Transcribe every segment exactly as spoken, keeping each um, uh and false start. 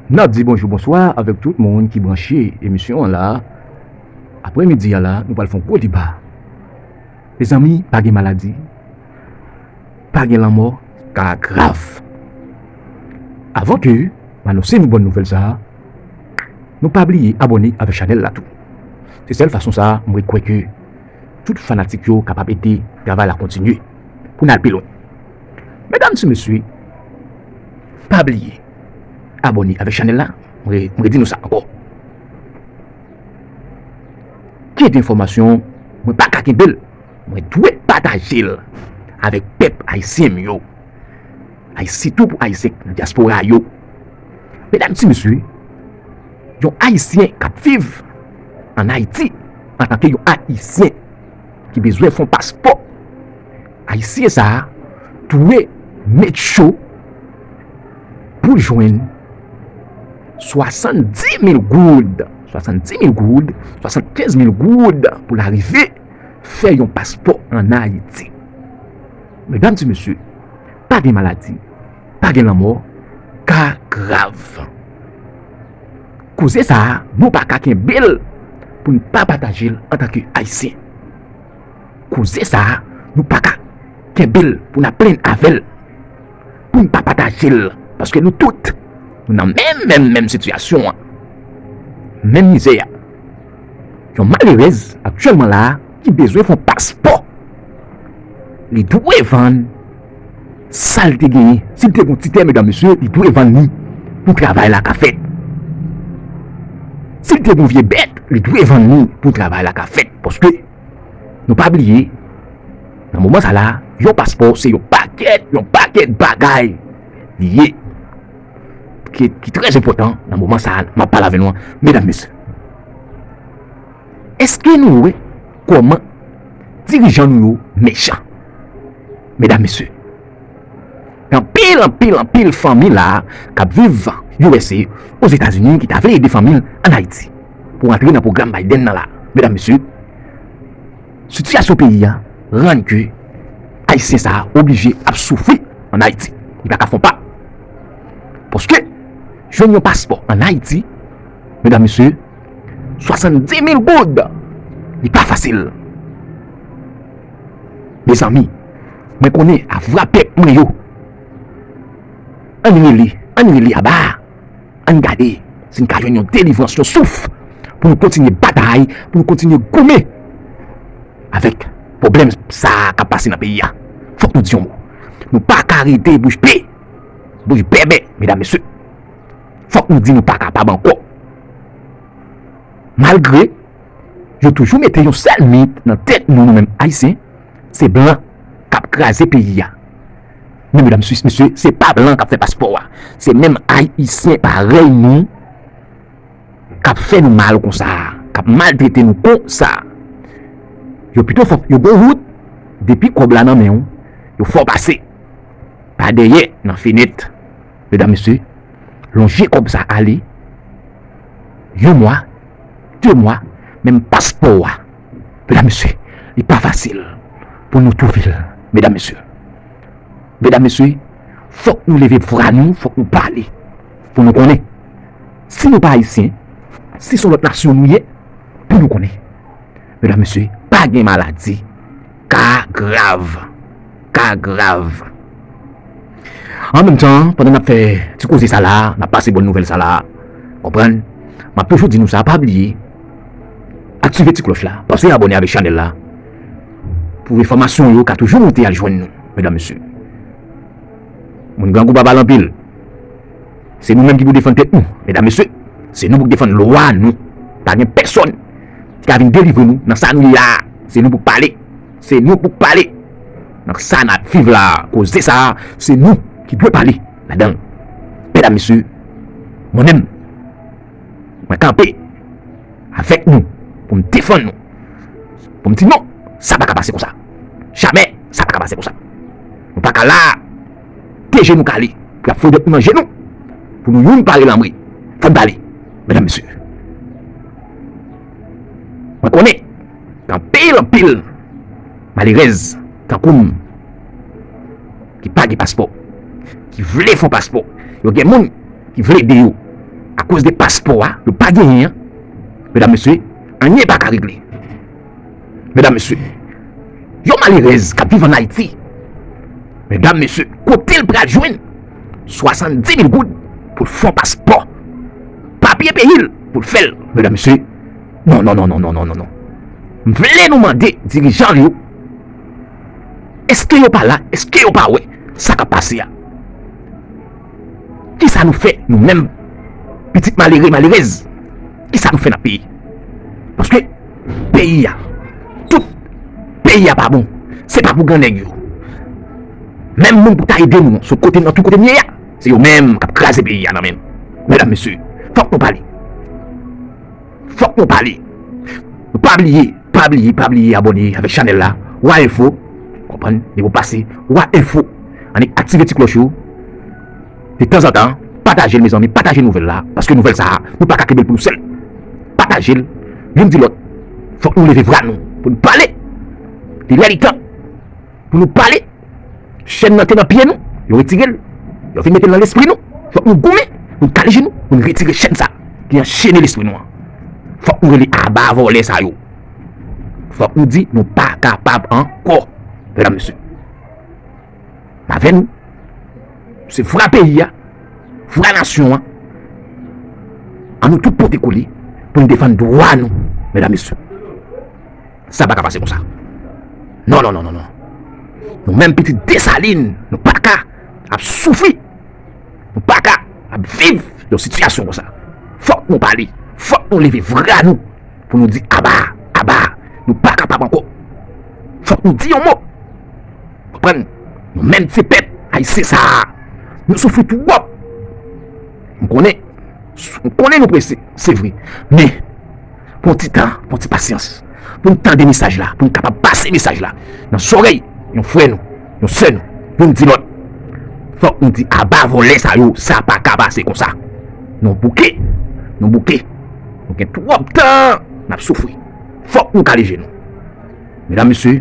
N ap di bonjou, bonswa avèk tout moun ki branche emisyon an la. Aprèmidi a la, nou pral fè yon gwo deba. Mezanmi, pa gen maladi, pa gen lanmò, ka grav. Avan ke m anonse nou bòn nouvèl sa a, nou pa bliye abòne avèk chanèl la tou. Se sèl fason sa a, mwen kwè ke tout fanatik yo kapab ede travay la kontinye pou n al pi lwen. Medam e mesye, pa bliye abòne avèk chanèl la. Mwen, mwen di nou sa ankò. Kèk enfòmasyon, mwen pa ka kenbe l. Mwen dwe pataje l avèk pèp ayisyen m yo. Ay, sitou pou Ayisyen k nan dyaspora yo. Medam e mesye, yon Ayisyen k ap viv ann Ayiti antanke yon Ayisyen ki bezwen fè yon paspò, Ayisyen sa a dwe make sure pou l jwenn swasanndimil goud, swasanndimil goud, swasannkenz mil goud pou l arive fè yon paspò ann Ayiti. Medam e mesye, pa gen maladi, pa gen lanmò, ka grav. Koze sa a, nou pa ka kenbe l pou n pa pataje l antanke Ayisyen. Koze sa a, nou pa ka kenbe l pou n ap plenn avè l, pou n pa pataje l, paske nou tout, nou nan menm, menm, menm sitiyasyon an, menm mizè a. Yon malerèz aktyèlman la a ki bezwen fè yon paspò, li dwe vann sa l te genyen. Si l te gen yon ti tè, medam e mesye, li dwe vann li pou travay la ka fèt. Si l te gen yon vye bèt, li dwe vann li pou travay la ka fèt. Paske, nou pa bliye, nan moman sa la, yon paspò se yon pakèt, yon pakèt bagay li ye, ki, ki trè enpòtan nan moman sa a m ap pale avè nou an, medam e mesye. Èske nou wè kòman dirijan nou yo mechan? Medam e mesye, gen anpil, anpil, anpil fanmi la a k ap viv U S A, Ozetazini, ki ta vle ede fanmi l ann Ayiti pou antre nan pwogram Biden nan la. Medam e mesye, sitiyasyon peyi a rann ke Ayisyen sa a oblije ap soufri ann Ayiti. Li pa ka fè yon pa. Paske jwenn yon paspò ann Ayiti, medam e mesye, swasanndimil goud, li pa fasil. Mezanmi, mwen konnen avwa pèp mwen yo, ann rele, ann rele aba a, ann gade si n ka jwenn yon delivrans, yon souf, pou nou kontinye batay, pou nou kontinye goumen avèk pwoblèm sa a k ap pase nan peyi a. Fòk nou di yon mo. Nou pa ka rete bouch be, bouch bèbè, medam e mesye. Fòk nou di nou pa kapab ankò. Malgre yo toujou mete yon sèl mit nan tèt nou, nou menm Ayisyen, se blan k ap kraze peyi a. Men medam e mesye, se pa blan k ap fè paspò a. Se menm Ayisyen parèy nou k ap fè nou mal konsa, k ap maltrete nou konsa. Yo pito fè, yo gon wout, depi kòb la nan men w, yo fè w pase pa dèyè, nan fenèt. Medam e mesye, lonje kòb sa ale, yon mwa, de mwa, menm paspò a. Medam e mesye, li pa fasil pou nou twouve l, medam e mesye. Medam e mesye, fòk nou leve vwa nou, fòk nou pale pou nou konnen. Si nou pa Ayisyen, si se yon lòt nasyon nou ye, pou nou konnen. Medam e mesye, pa gen maladi, ka grav, ka grav. An menm tan, pandan n ap fè ti koze sa la, n ap pase bòn nouvèl sa la, konprann, m ap toujou di nou sa, pa bliye aktive ti klòch la, pase abòne avèk chanèl la, pou enfòmasyon yo ka toujou monte al jwenn nou, medam e mesye. Moun grangou pa pale anpil. Se nou menm ki pou defann tèt nou, medam e mesye. Se nou pou defann lwa nou. Pa gen pèsonn ki ka vin delivre nou nan sa nou ye la a. Se nou pou pale. Se nou pou pale. Nan sa n ap viv la a, koze sa a, se nou ki dwe pale ladan l. Medam e mesye, mwen menm, mwen kanpe avèk nou pou m defann nou. Pou m di non, sa pa ka pase konsa. Jamè, sa pa ka pase konsa. Nou pa ka la a, de je nou kale, pou y ap fouye dwèt nou nan je nou, pou nou youn pale lanmri. Fò n pale, medam e mesye. Mwen konnen gen anpil, anpil malerèz tankou m ki pa gen paspò, ki vle fè yon paspò. Yo gen moun ki vle ede yo. akoz de paspò a yo pa genyen an, medam, mesye, anyen pa ka regle. Medam, mesye, yon malerèz k ap viv ann Ayiti, medam, mesye, kote l pral jwenn swasanndimil goud pou l fè yon paspò, papye peyi l pou l fè l, medam, mesye? Non, non, non, non, non, non, non, non. M vle nou mande dirijan yo, èske yo pa la? Èske yo pa wè sa k ap pase a? Kisa nou fè, nou menm, pitit malere, malerèz? Kisa nou fè nan peyi? Paske peyi a, tout peyi a pa bon. Se pa pou gran nèg yo. Menm moun pou ta ede nou sou kote, nan tout kote m ye a, se yo menm k ap kraze peyi a nan men nou. Medam, mesye, fòk nou pale. Fòk nou pale. Nou pa bliye, pa bliye, pa bliye abòne avèk chanèl la. Wa Enfo. Konprann? Depi w pase Wa Enfo, annik aktive ti klòch yo. De tanzantan, pataje l, mezanmi, pataje nouvèl la, paske nouvèl sa a, nou pa ka kenbe l pou nou sèl. Pataje l, youn di lòt. Fòk nou leve vwa nou pou nou pale. Li lè, li tan pou nou pale. Chèn nan te nan pye nou, yo retire l. Yo vin mete l nan lespri nou. Fòk nou goumen pou n kale je nou, pou n retire chèn sa ki anchene lespri nou an. Fòk nou rele aba vòlè sa yo. Fòk nou di nou pa kapab ankò, medam, mesye. M avè nou. Se vwa peyi a, vwa nasyon an. An nou tout pote kole pou n defann dwa nou, medam, mesye. Sa pa ka pase konsa. Non, non, non, non, non. Nou menm pitit Desalin, nou pa ka ap soufri. Nou pa ka ap viv yon sitiyasyon konsa. Fòk nou pale. Fòk nou leve vwa nou pou nou di aba, aba. Nou pa kapab ankò. Fòk nou di yon mo. Konprann? Nou menm ti pèp ayisyen sa a, nou soufri twòp. M konnen, m konnen nou prese, se vre. Men, pran ti tan, pran ti pasyans pou n tande mesaj la, pou n kapab pase mesaj la nan zòrèy yon frè nou, yon sè nou, youn di lòt. Fòk nou di aba vòlè sa yo, sa pa ka pase konsa. Nou bouke, nou bouke. Nou gen twòp tan n ap soufri. Fòk nou kale je nou. Medam, mesye,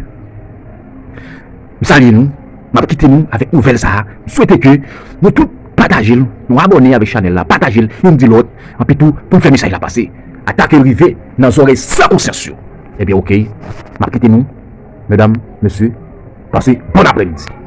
m salye nou. M ap kite nou avèk nouvèl sa a. M swete ke nou tout pataje l, nou abòne avèk chanèl la, pataje l, youn di lòt, anpi tou pou n fè mesaj la pase. Ata ke l rive nan zòrèy san konsyans yo. Ebyen, oke, m ap kite nou, medam, mesye, pase bòn aprèmidi.